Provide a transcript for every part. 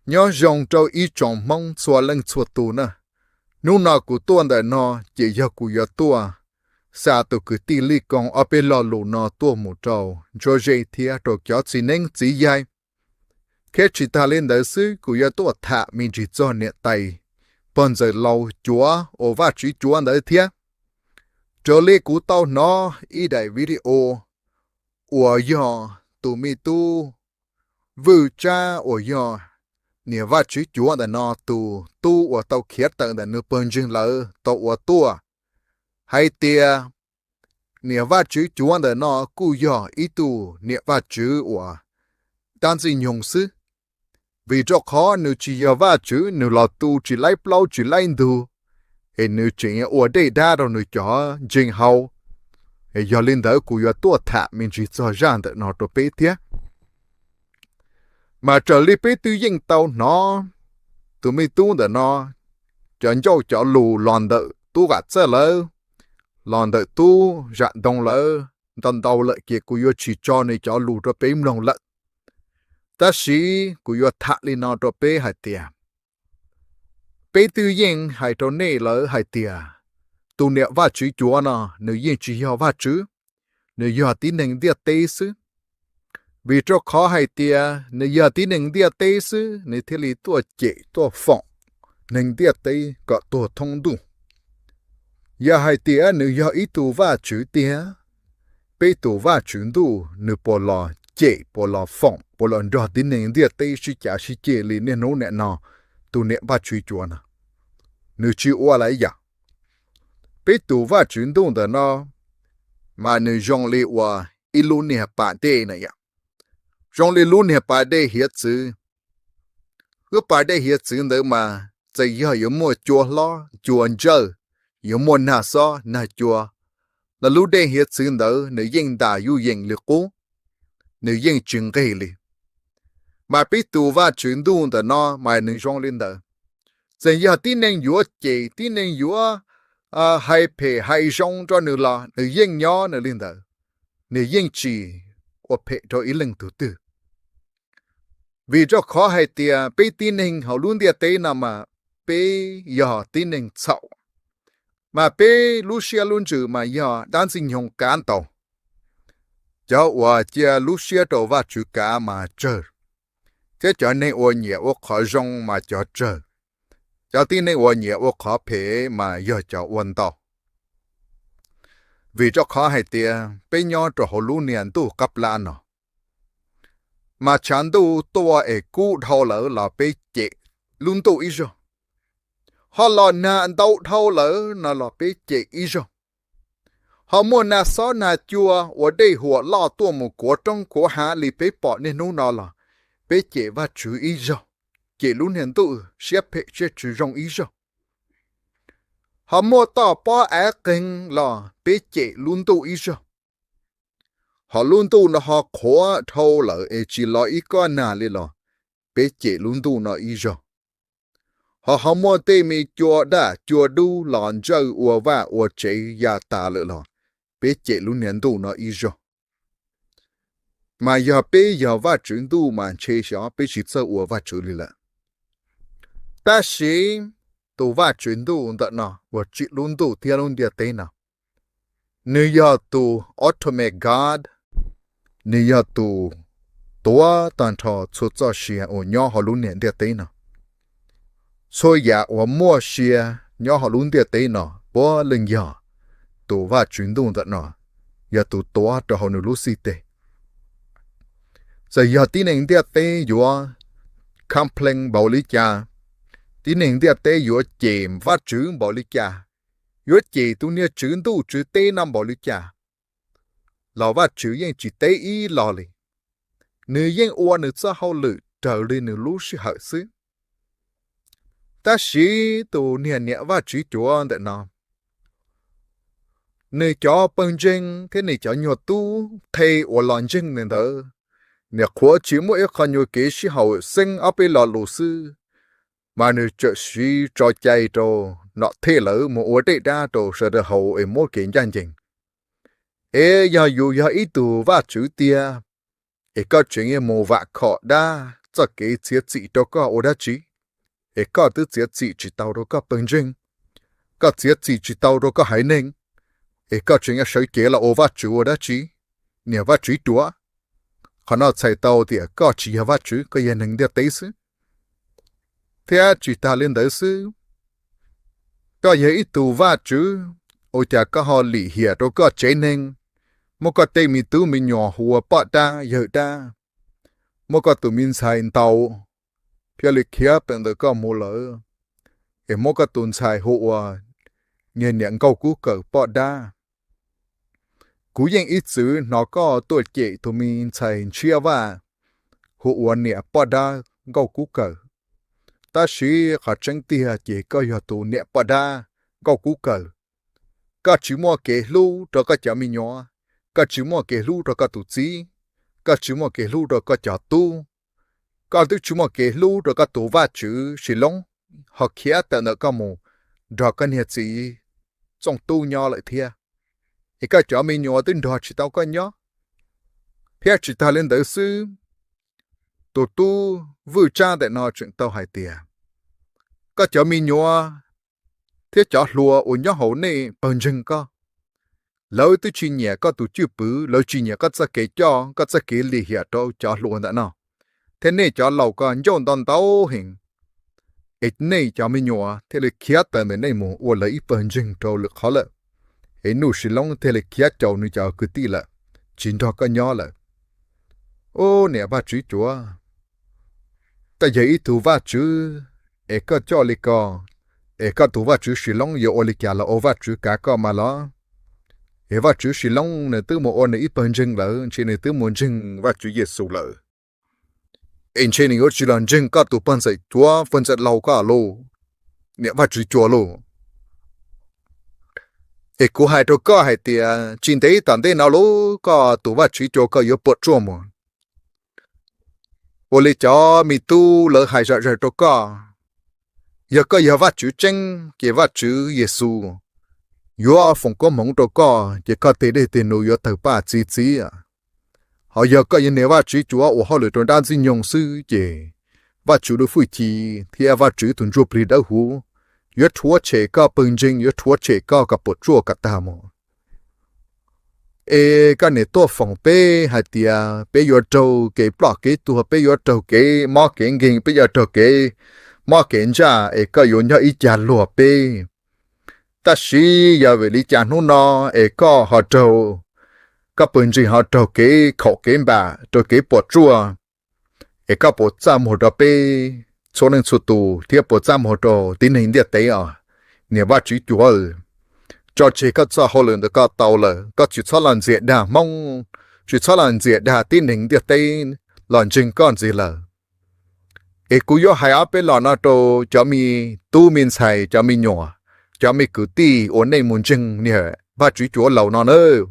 Nyob zoo rau ib tsoom Hmoob txhua leej txhua tus na. Hnub no kuv tuaj ntawm no ces yog kuv yuav tuaj xa tus kwv tij Lij Koos ob peb lo lus no tuaj mus rau Ntsuab Zeb thiab rau cov txiv neeb txiv yaig. Thiab tsis tas li ntawd xwb, kuv yuav tuaj tham me ntsis txog niam tais pog ntxawm laus cuav uas Vajtswv cuav ntawd thiab. Raws li kuv tau hnov ib daim video uas yog tus me tub Vwj Tsab uas yog niam Vajtswv cuav ntawm no tus tub uas tau khiav tawm ntawm nws pawg ntseeg lawm tau ua tuaj hais tias niam Vajtswv cuav ntawm no kuj yog ib tug niam Vajtswv uas dab ntxwg nyoog xwb, vim rau qhov nws tsis yog Vajtswv, nws los tu tsis laib plaub tsis laib ntug, es nws tseem ua dej dab rau nws cov ntseeg haus. Yog li ntawd kuv yuav tuaj tham me ntsis txog zaj ntawm no rau peb thiab. Mas raws li peb twb yeej tau hnov tus me tub ntawm no cov ncauj cov lus los ntawm tub Vam Txawj lawm, los ntawm tub Zam Ntoo lawm ntau ntau lawm, ces kuv yuav tsis tso nws cov lus rau peb mloog lawm. Tab sis kuv yuav tham li no rau peb hais tias, peb twb yeej hais rau nej lawm hais tias tus niam Vajtswv cuav no nws yeej tsis yog Vajtswv, nws yog tib neeg ntiaj teb xwb. Vim rau qhov hais tias nws yog tib neeg ntiaj teb xwb, nws thiaj li tuaj cem tuaj foom neeg ntiaj teb kom tuag thoob ntuj. Yog hais tias nws yog ib tug Vajtswv tiag, peb tus Vajtswv ntuj nws puas los cem, puas los foom, puas los nrog tib neeg ntiaj teb sib cav sib ceg li niaj hnub nim no tus niam Vajtswv cuav no? Nws tsis ua li yam. Peb tus Vajtswv ntuj ntawm no mas nws zoo li uas ib lub niag pas dej na yom, zoo li lub niag pas dej hiav txwv. Lub pas dej hiav txwv ntawd mas txawm yog yuav muaj cua hlob cua ntsawj, yuav muaj nag xob nag cua, los lub dej hiav txwv ntawd nws yeej ntas yuj yees li qub, nws yeej tsis nqig li. Mas peb tus Vajtswv ntuj ntawm no mas nws zoo li ntawd. Txawm yog tib neeg yuav cem, tib neeg yuav hais phem hais zoo rau nws los nws yeej nyob nws li ntawd, nws yeej tsis ua phem rau ib leej tug twg. Vim rau qhov hais tias peb tib neeg hauv lub ntiaj teb no mas peb yog tib neeg txhaum, mas peb lub siab lub ntsws mas yog dab ntxwg nyoog kav ntau. Cov uas cia lub siab rau Vajtswv kav mas tsawg, thiab cov neeg uas nyiam ua qhov zoo mas cov tsawg, cov tib neeg uas nyiam ua qhov phem mas yog cov ua ntau. Vim rau qhov hais tias peb nyob rau hauv lub niag ntuj qab plab no, mas tshav ntuj tuaj es kub dhau lawm los peb cem lub ntuj ib zaug, ho los nag ntau dhau lawm no los peb cem ib zaug, ho muaj nag xob nag cua ua dej huam loj tuaj mus kuav roob kuav hav li peb pom niaj hnub no los peb cem Vajtswv ib zaug, cem lub niag ntuj siab phem siab tsis zoo ib zaug. Ho muaj toj pob av qeeg los peb cem lub ntuj ib zaug. Ho lub ntuj no ho qhuav dhau lawm es tsis los ib kob nag li los peb cem lub ntuj no ib zaug. Ho ho muaj tej me cua daj cua dub los ntsawj ua vaj ua tsev ya tas lawm los peb cem lub niag ntuj no ib zaug. Mas yog peb yog Vajtswv ntuj mas ntshe xyov peb tsis txawj ua Vajtswv li lawm. Tab sis tus Vajtswv ntuj ntawm no uas tsim lub ntuj thiab lub ntiaj teb no, nws yog tus ultimate God, nws yog tus tuav tag nrho txhua txoj sia uas nyob hauv lub niag ntiaj teb no. Txhua yam uas muaj sia nyob hauv lub ntiaj teb no puav leej yog tus Vajtswv ntuj ntawm no yog tus tuav rau hauv nws lub xib teg. Txawm yog tib neeg ntiaj teb yuav complain npaum li cas, tib neeg ntiaj teb yuav cem Vajtswv npaum li cas, yuav cem tus niag tswv ntuj tswv teb no npaum li cas, los Vajtswv yeej tsis teb ib los li. Nws yeej ua nws txoj hauj lwm raws li nws lub sij hawm xwb. Tab sis tus niag niam Vajtswv cuav ntawm no, nws cov pawg ntseeg thiab nws cov nyuag tub qhe uas los ntseeg nws ntawd, nws qhuav tsis muaj ib qho nyuag kev sib haum xeeb ob peb lo lus xwb, mas nws txawm siv tso cai rau nom thej lawv mus ua dej dab rau sawv daws haus es muab kev ncaj ncees. Es yog yus yog ib tug Vajtswv tiag, es koj tseem mus vam khom dab txoj kev txiav txim rau koj ua dab tsi? Es koj twb txiav txim tsis tau rau koj pawg ntseeg, koj txiav txim tsis tau rau koj haiv neeg, es koj tseem yuav sawv cev los ua Vajtswv ua dab tsi? Niam Vajtswv cuav, qhov no txhais tau tias koj tsis yog Vajtswv, koj yog neeg ntiaj teb xwb. Thiab tsis tas li ntawd xwb, koj yog ib tug Vajtswv, ua cas koj ho lim hiam rau koj tsev neeg, muab koj tej me tub me nyuam hu ua poj dab yawg dab, muab koj tus me ntxhais ntaus thiaj li khiav tawm ntawm koj mus lawm, es muab koj tus ntxhais hu ua niag niam nkauj kub kawm poj dab. Kuv yeej ib txwm hnov koj tuaj cem tus me ntxhais Ntshiab Vaj hu ua niam poj dab nkauj kub kawm, tab sis qhov tseeb tiag ces koj yog tus niam poj dab nkauj kub kawm. Koj tsis muaj kev hlub rau koj cov me nyuam, koj tsis muaj kev hlub rau koj tus txiv, koj tsis muaj kev hlub rau koj cov tub, koj twb tsis muaj kev hlub rau koj tus Vajtswv Sis Loob, ho khiav tawm ntawm koj mus nrog koj niag txiv Txooj Tub nyob lawm thiab. Es koj cov me nyuam twb nrog tsis tau koj nyob. Thiab tsis tas li ntawd xwb, tus tub Vwj Tsab ntawm no tseem tau hais tias koj cov me nyuam thiab cov hluas uas nyob hauv nej pawg ntseeg koj, lawv twb tsis nyiam koj tus cwj pwm, lawv tsis nyiam koj txoj kev coj, koj txoj kev lim hiam rau cov hluas ntawm no, thiab nej cov laus ko ncauj ntau ntau heev. Es nej cov me nyuam thiaj li khiav tawm ntawm nej mus ua lawv ib pawg ntseeg rau lwm qhov lawm. Es Nuj Sis Loob thiaj li khiav caum nws cov kwv tij lawm, tsis nrog koj nyob lawm. Ub, niam Vajtswv cuav, koj yog ib tug Vajtswv, es koj coj li ko, es koj tus Vajtswv Sis Loob yuav ua li cas los ua Vajtswv kav koj mas los? Es Vajtswv Sis Loob nws twb mus ua nws ib pawg ntseeg lawm, ntshe nws twb mus ntseeg Vajtswv Yexus lawm. Es ntshe nws yuav tsis los ntseeg koj tus pog ntxawm cuav, pog ntxawm laus koj lauj, niam Vajtswv cuav lauj. Es kuv hais rau koj hais tias tsis ntev tom ntej no lauj, koj tus Vajtswv cuav koj yuav puas tsuaj mus. Ua li cov me tub lawv hais zom zaws rau koj, yog koj yog Vajtswv tseeb ces Vajtswv Yexus yuav foom koob hmoov rau koj, ces koj tej dej tej num yuav tawg paj txi txiv. Ho yog koj yog niam Vajtswv cuav ua hauj lwm rau dab Ntxwg Nyoog xwb ces Vajtswv lub hwj chim thiab Vajtswv tus Ntsuj Plig Dawb Huv yuav rhuav tshem koj pawg ntseeg, yuav rhuav tshem koj kom puas tsuaj kom tag mus. Es koj niam tuaj foom peb hais tias peb yuav raug kev ploj kev tuag, peb yuav raug kev mob kev nkeeg, peb yuav raug kev mob kev ntsaj, es koj yuav nyob ib cag luag peb. Tab sis yog vim li cas hnub no es koj ho raug, koj pawg ntseeg ho raug kev khaum kev npam, raug kev puas tsuaj, es koj puas txaj muag rau peb txhua leej txhua tus thiab puas txaj muag rau tib neeg ntiaj teb os? Niam Vajtswv cuav, tso tseg koj txoj hauj lwm ntawm koj tau lawm, koj tsis txhob los ntxias dag Hmoob, tsis txhob los ntxias dag tib neeg ntiaj teb los ntseeg koj ntxiv lawm. Es kuv yuav hais ob peb los no rau cov me tub me ntxhais, cov me nyuam, cov me kwv tij uas nej mus ntseeg niam Vajtswv cuav laus no nawb.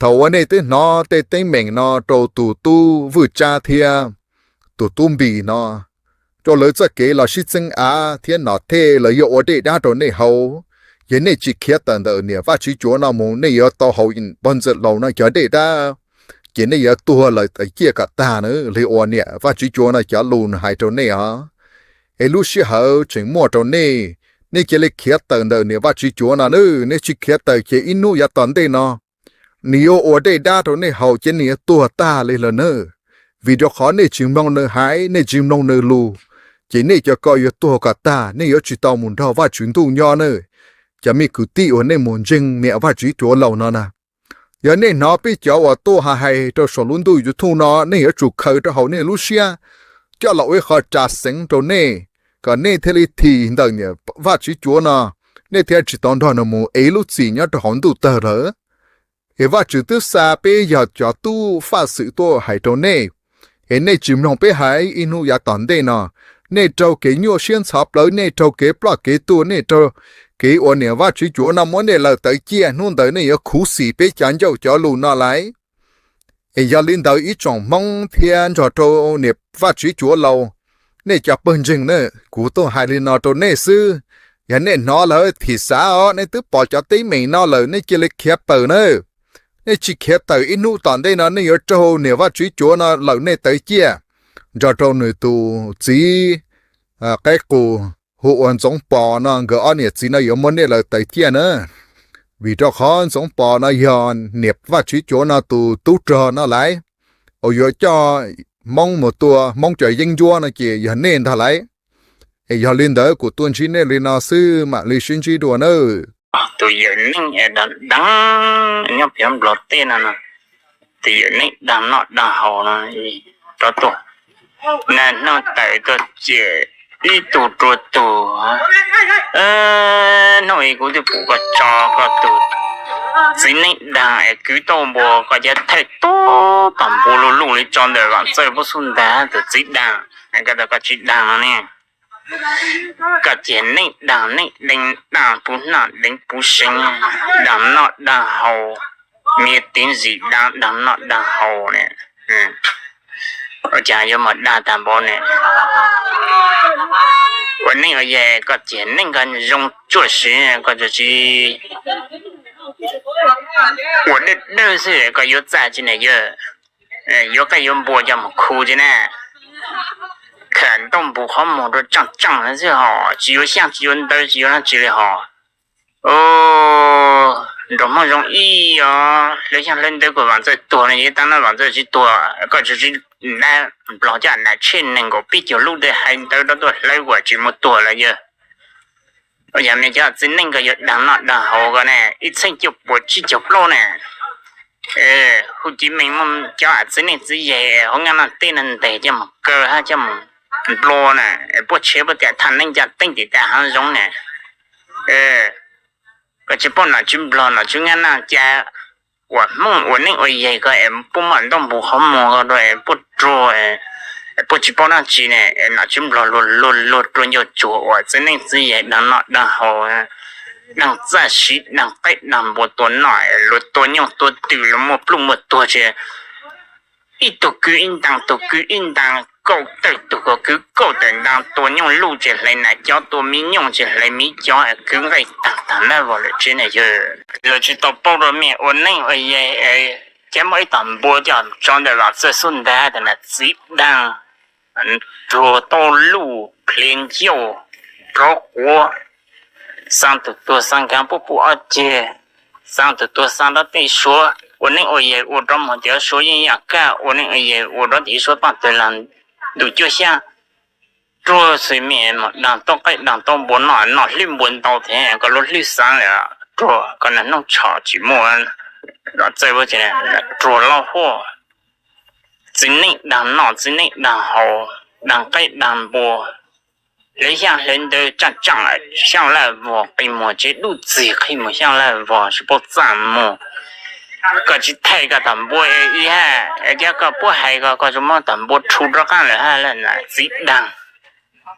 Thaum uas nej twb hnov tej teeb meem no rau tus tub Vwj Tsab thiab tus tub Npis no, rau lawv txoj kev los sib txeeb av thiab nom thej, lawv yuav ua dej dab rau nej haus, yog nej tsis khiav tawm ntawm niam Vajtswv cuav no mus, nej yuav tau haus pog ntxawm laus no cov dej dab, ces nej yuav tuag lawm tawm ciaj kom tag na, li uas niam Vajtswv cuav no cov lus nws hais rau nej os. Es lub sij hawm tseem muaj rau nej, nej cia li khiav tawm ntawm niam Vajtswv cuav no na, nej tsis khiav tawm ces ib hnub yav tom ntej no nws yuav ua dej dab rau nej haus ces nej yuav tuag tag li lawm na. Vim rau qhov nej tsis mloog nws hais, nej tsis mloog nws lus, ces nej cov ko yuav tuag kom tag, nej yuav tsis tau mus nrog Vajtswv ntuj nyob na. Cov me kwv tij uas nej mus ntseeg niam Vajtswv cuav laus no na, yog nej hnov peb cov uas tuaj hais hais rau saum lub ntuj YouTube no, nej yuav tsum khaws rau hauv nej lub siab, coj los ua ib qho tsa xeev rau nej, kom nej thiaj li thim ntawm niam Vajtswv cuav no, nej thiaj tsis tau nrog nws mus ev lub txim nyob rau hauv ntuj tawg lawm. Es Vajtswv twb xa peb yog cov tub faj xwm tuaj hais rau nej, es nej tsis mloog peb hais, ib hnub yav tom ntej no nej raug kev nyuaj siab ntxhov plawv, nej raug kev ploj kev tuag, nej raug kev uas niam Vajtswv cuav no muab nej lawm tawv ciaj, hnub ntawd nej yuav khuv xim peb cov ncauj cov lus no lawm. Es yog li ntawd ib tsoom Hmoob thiab nrog rau niam Vajtswv cuav laus, nej cov pawg ntseeg na, kuv tuaj hais li no rau nej xwb. Yog nej hnov lawm thim xav os, nej twb pom cov teeb meem no lawm, nej cia li khiav tawm na. Nej tsis khiav tawm ib hnub tom ntej no nej yuav raug niam Vajtswv cuav no lawm nej tawv ciaj. nrog rau nws tus txiv qaib qus hu ua Ntxoov Pos no, nkawd ob niam txiv no yuav muab nej lawv taws ciaj na. Vim rau qhov Ntxoov Pos no yog niam Vaj Tswv Cuav no tus tub rog no lauj, uas yuav coj Hmoob mus tua Hmoob cov yeeb ncuab no ces yog nej ntag lauj. Es yog li ntawd kuv tuaj ntsib nej li no xwb, mam li sib ntsib dua nawb. Tus yawm neeg deev nyob pem Nplog teb no, tus yawm neeg dag noj dag haus no rov tuaj. Nag hnub tawm tuaj ces ib tug rua tug. Hnub i kuv twb pum koj tso koj tus txiv neej daag es kwv tauj npua, koj cov thawj tub pam npua luj luj li tso ntawm Vam Txawj pub xub ntag tus txiv daag, koj tas koj tsis daag no ne. Koj ces neej daag neej deev daag puv noj deev puv seev, daag noj daag haus, miv tiv zim daag daag noj daag haus ne. Ua cas yuav mus dag tag npaum ne? Ua neej ua yaig koj ces neej koj zoo tsuaj siv, koj tsis ua dawb dawb xwb koj yuav txaj tsi na yawg? Yuav qaij yuav npua coj mus khu tsi na? Kham ntaub npus qhov muag rau tseej tseej xwb hos, tsis yuav xyaaj tsis yuav ntawv tsis yuav dlaab tsi li hos. Nrog Hmoob zoo ib os, hlawv xyaaj hlawv ntawv kuas Vam Txawj tuag no yeej tab nab Vam Txawj tsis tuag, koj tsis tsis nab Nplog coj nas tsheb nees nkaum peb caug lub tej hais ntawv rau tuaj hlawv kuas tsis mus tuag lawm yawg. Ua cas me cov txiv neej ko yuav daag noj daag haus ko ne, ib txheej cuaj puas tsib caug plaub ne. Hu Ci Meej muab cov txiv neej txiv yaig hauv Nyab Laj teb no ntes coj mus kaw hab coj mus nplua na, puab tshev puab tias thaj neeb caj teeb tim tas haav zoov na. Koj tsis paub nom tswv Nplog nom tswv Nyab Laj cas uas Hmoob ua neej ua yaig ko es puab muaj ntaub npus qhov muag ko rau es puab ruag, puab tsis paub dab tsi ne, es nom tswv Nplog luag luag luag rua ncauj tsuag uas txiv neej txiv yaig daag noj daag haus, daag txaj siv daag qaib daag npua tua noj, luag tua nyooj tua twm luag muaj pluj muaj tuag tsi. Ib tug kwv ib ntaag, tug kwv ib ntaag, kauj tawm tug ko kwv kauj tawm ntaag, tua nyooj luj tsis hlais nas cov, tua miv nyooj tsis hlais miv cov, kwv nqaij taag taag nab vog lawm tsev ne yawg. Luag tsis tau paub rau mej ua neej ua yaig, cas muaj ib tug npua coj tso ntawm Vam Txawj xub ntaag tas na txiv daag, ruag tauj luj, plhiav ncauj, rov quav, xaa tug tuag xaa nkaav puab pub ob ceg, xaa tug tuag xaa rov tej suav, ua neej ua yaig ua rov moog ces suav yeej yaaj kaj, ua neej ua yaig ua rov ces suav paaj tawg laag ntuj cuab xyaab. Ruag xwb mej mus daag tau qaib daag tau npua noj, noj hlwb npua ntau thiab koj lub hlwb xaav lawm. Ruag koj naj noob tshom tsis muaj, Vam Txawj ruag lauj huaj. Txiv neej daag noj txiv neej daag haus, daag qaib daag npua, hlawv xyaaj hlawv ntawv tsaaj tsaaj, xyaaj laj vog qi muag tsev dub txig qhib muag xyaaj laj vog tsis paub txaj muag. Koj tsis thaij koj tug npua ib hab, es cov koj puab hais ko koj tsuas muab tug npua rhu rov qaab lawm hab txiv daag.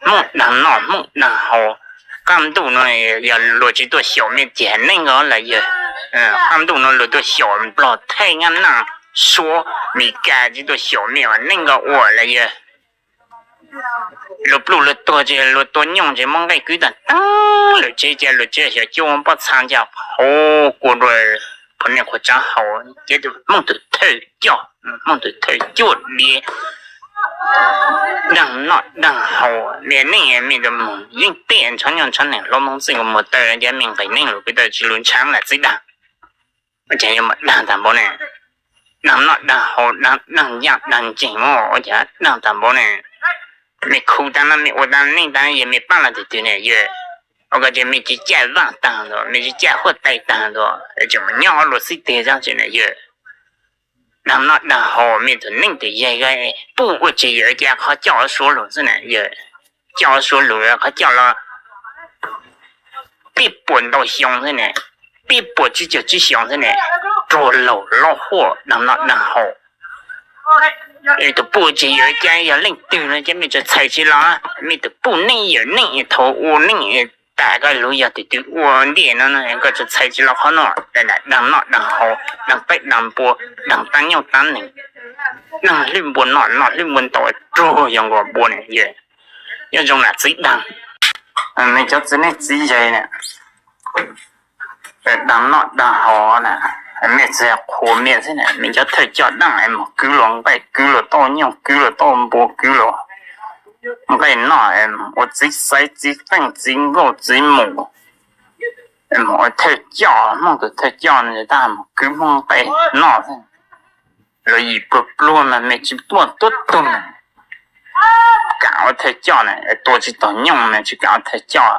Hmoob daag noj Hmoob daag haus. Qaab ntuj nuav yog luag tsis tuaj xyaum mej cag neej nkaus lawm yawg. Qaab ntuj nuav luag tuaj xyaum Nplog, Thaib, Nyab Laj, Suav, Mes Kas, tsis tuaj xyaum mej ua neej nkaus ua lawm yawg. Luag pluj luag tuag ces luag tua nyooj ces muab nqaij kwv taag taag lawm tsev ces luag tsev xyov cuaj pob txha ncaaj hauv kua rua phua neej qhuav tsav haus ces tus Hmoob tug thawj coj, Hmoob tug thawj cuaj diav. Daag noj daag haus, mej neej mej tug moog yeej tej ntshaw nyob ntshaw neeg hlob Moob txij ko muag taw ces mej nqis neej lug kwv taw tsis lug ntshaw lawm txiv daag. Ua cas yuav muaj daag taag npaum ne? Daag noj daag haus, daag ncaaj daag nceeg, ua cas daag taag npaum ne? Mej khu taag no mej ua taag neej taag yawg mej paab lug tug twg ne yawg? Ua ko ces mej tsis caj vaaj taag ntua, mej tsis caj huab tais taag ntua, tseem mus nyob hauv luag xib teg xwb tsi na yawg. Daag noj daag haus, mej tug neej tug yaig ko puj ua tsev yawg cas qhov coj suav lug xwb na yawg. Coj suav lug qhov coj los peb puas ntau xyoo xwb ne, peb puas tsib caug tsib xyoo xwb ne, ruag laug lauj huaj daag noj daag haus. Tug puj ua tsev yawg cas yog leej twg no ces mej tsuas txhais tsis los, mej tug puj neej yawm neej thaum ua neej tas ko lug yog tug twg ua ntej no koj tsuas txhais tsis los qhov no. Daag noj daag haus, daag qaib daag npua, daag taab nyooj taab neeg, daag hlwb npua noj, noj hlwb npua ntau, ruag yog nkaus npua ne yawg. Nyob zoo na txiv daag, mej cov txiv neej txiv yaig na, daag noj daag haus na, Mej txawm qhuas mej xwb na, mej cov thawj coj dlaab es moog kwv luas nqaij, kwv luas tauj nyoog, kwv luas tauj npua, kwv luas nqaij noj, ua txiv xaiv txiv qeej txiv nkauj txiv mus, ua thawj coj, Hmoob tug thawj coj tab moog kwv Hmoob nqaij noj xwb. Luas yim pluag pluag mas mej tsi tuaj tuab tug na, kaam ua thawj coj na, tua tsi taug nyoog mas tsi kaam ua thawj coj.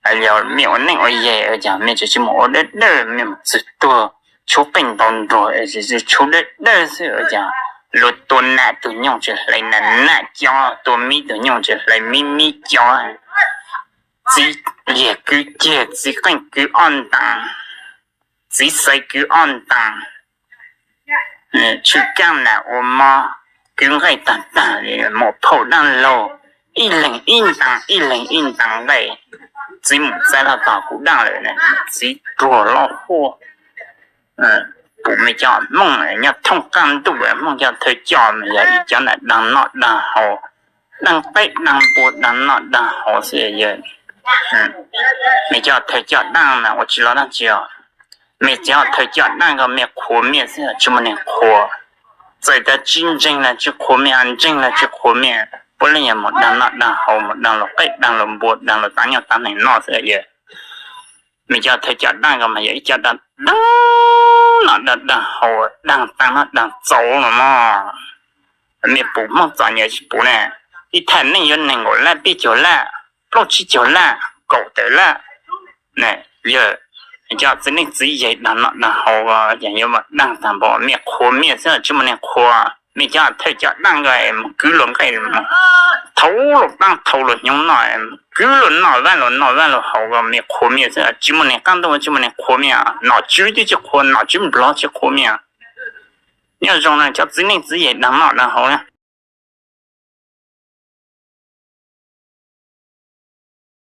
Yog mej ua neej ua yaig ua caag mej tsi tsi moog ua dawb dawj, mej moog txug tuag tshuab qeej ntaus nruag es tsi tshuab dawb dawj xwb ua caag luas tua nam tug nyoog tsi hlais nam nam cob, tua mib tug nyoog tsi hlais mib mib cob. Txiv liag kwv ceg, txiv qeej kwv ob ntaag, txiv xaiv kwv ob ntaag, tshwj kaab nam ua mob, kwv nqaij taag taag, muam phauj dlaab laug, ib leeg ib ntaag ib leeg ib ntaag nqaij. Txiv mus txav lug tog kuv dlaab lawm, txiv ruag loj huaj. Pum mej cov Hmoob nyob thoob qaab ntuj, Hmoob cov thawj coj mas yog ib cov nam daag noj daag haus, daag qaib daag npua daag noj daag haus xwb. Mej cov thawj coj dlaab mas ua tsi lug dlaab tsi os. Mej cov thawj coj dlaab ko mej qhuas mej xwb tsi muaj neeg qhuas. Txawm tas tsi ntseeg los tsi qhuas mej, ntseeg los tsi qhuas mej, puab leej yog mus daag noj daag haus, mus daag luas qaib daag luas npua daag luas taav nyooj taav neeg noj xwb. Mej cov thawj coj dlaab ko mas yog ib cov daag noj daag haus, daag taav noj daag txaus los mas. Mej pum Hmoob txom nyem tsi pum ne? Ib thaj neej yuav neeg nkaum lab, peb caug lab, plaub tsib caug lab, kaum tawm lab. Yog cov txiv neej txiv yaig daag noj daag haus ko ces yuav daag taag npaum, mej qhuas mej xwb tsi muaj neeg qhuas. Mej cov thawj coj dlaab ko es mus kwv luas nqaij, thauv luas paab thauv luas hnyoob noj, kwv luas noj vaaj luas noj vaaj luas haus ko mej qhuas mej xwb tsi muaj neeg qaab ntuj tsi muaj neeg qhuas mej. Nom tswv twb tsi qhuas, nom tswv nplog tsi qhuas mej. Nyob zoo na cov txiv neej txiv yaig daag noj daag haus na.